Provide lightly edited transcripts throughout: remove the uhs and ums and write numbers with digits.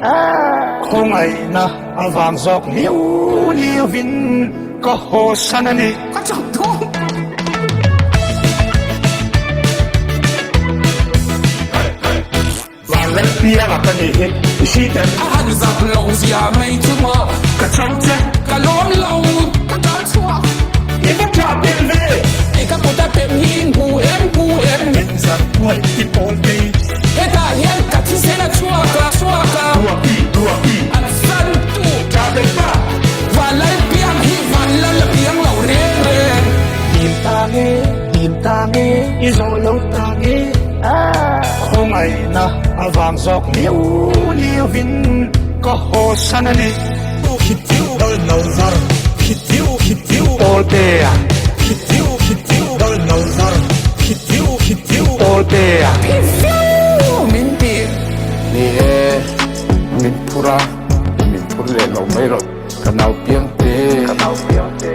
Khawngaihna avang zawk liau liauvin ka haw san a ni. Ka chak thung. Vanlal pianga ka nih hi i hri tel. A han zak lo zia mai chu maw. Ka chang che. Ka lawm lo ka tal chhuak. I va tah tel ve. I ka kut a pem hi hmu em hmu em. Min zar kuai i pawl kei. Hetah hian ka thisen a chhuak a chhuak a. Duapi duapi. An san tu. Tah tel pa. Vanlal piang hi vanlal a piang lo reng reng. Dim ta nge dim ta nge i zawh lo ta nge. Khawngaihna avang zawk liau liauvin ka haw san a ni. Khitiu dal no zar khitiu khitiu Pawltea khitiu khitiu dal no zar khitiu khitiu Pawltea Phi viau min ti. Ni e, min phur a, min phur leh lo mai rawh ka nau piang te. Ka nau piang te.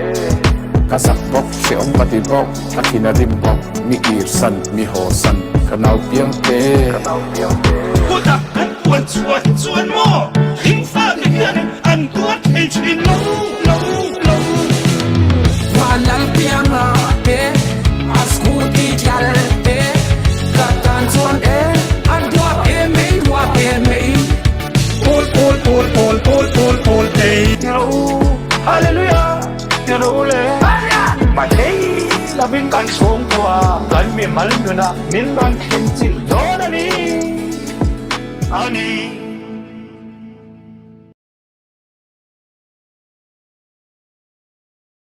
Ka zak bawk, hrehawm ka ti bawk, ka thin a rim bawk, mi kir san, mi haw san, ka nau piang te. Ka nau piang te. Kutah an puan chhuah hi chuan maw hringfate hian an tuar thei thin lo lo lo. Vanlal pianga te a scooty tlal te ka tan chuan e an duat em mai duat em mai. Pawl pawl pawl pawl pawl pawl pawl tei. Ti rawh u Hallelujah ti rawh u le. Mahni lovin kan chhungkua kan mimal nunah min rawn thlen chilh dawn a ni. A ni.